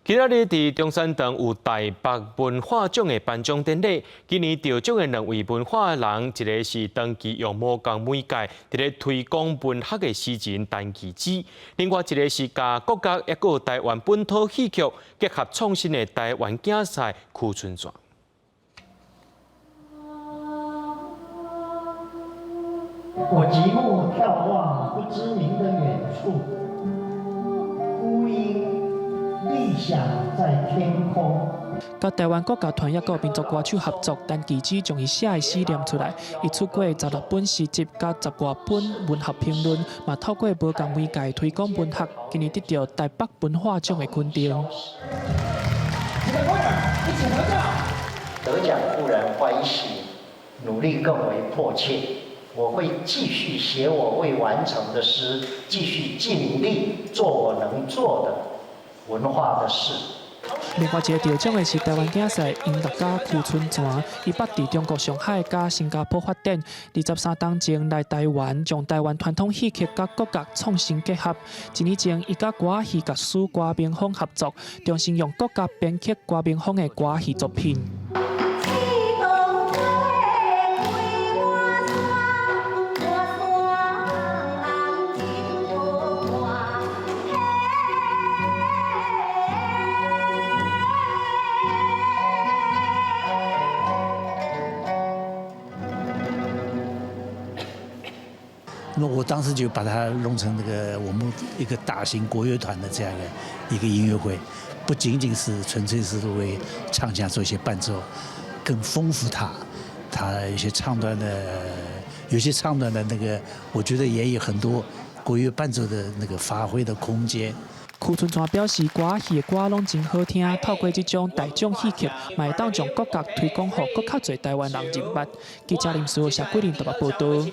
今仔日佇中山堂有台北文化獎的頒獎典禮。今年得獎的兩位文化人，一个是長期用無仝媒介佇咧推廣文學的詩人陳其之，另外一个是共國樂抑閣有台灣本土戲曲結合創新的台灣囝婿區春泉。我極目眺望不知名的遠處，孤鷹立響在天空。佮台灣國樂團抑閣民族歌手合作，陳其之將伊寫的詩念出來。伊出過16本詩集，佮10外本文學評論，嘛透過無仝媒介推廣文學。今年得著台北文化獎的肯定。得獎固然歡喜，努力更為迫切。我會繼續寫我未完成的詩，繼續盡力做我能做的文化的事。另外一个得獎的是台灣囝婿音樂家區春泉，伊捌佇中國上海佮新加坡發展，23冬前來台灣，將台灣傳統戲曲佮國樂創新結合。一年前，伊佮歌仔戲藝師郭明峰合作，重新用國樂編曲郭明峰的歌仔戲作品。那我當時就把它弄成那個我們一個大型國樂團的這樣一個音樂會，不僅僅是純粹是為唱腔做一些伴奏，更豐富它，它有些唱段的，有些唱段的那個，我覺得也有很多國樂伴奏的那個發揮的空間。區春泉表示，歌仔戲的歌攏真好聽，透過這種大眾戲曲，嘛會當將國樂推廣予閣較濟台灣人認捌。記者林思豪、謝桂林台北報導。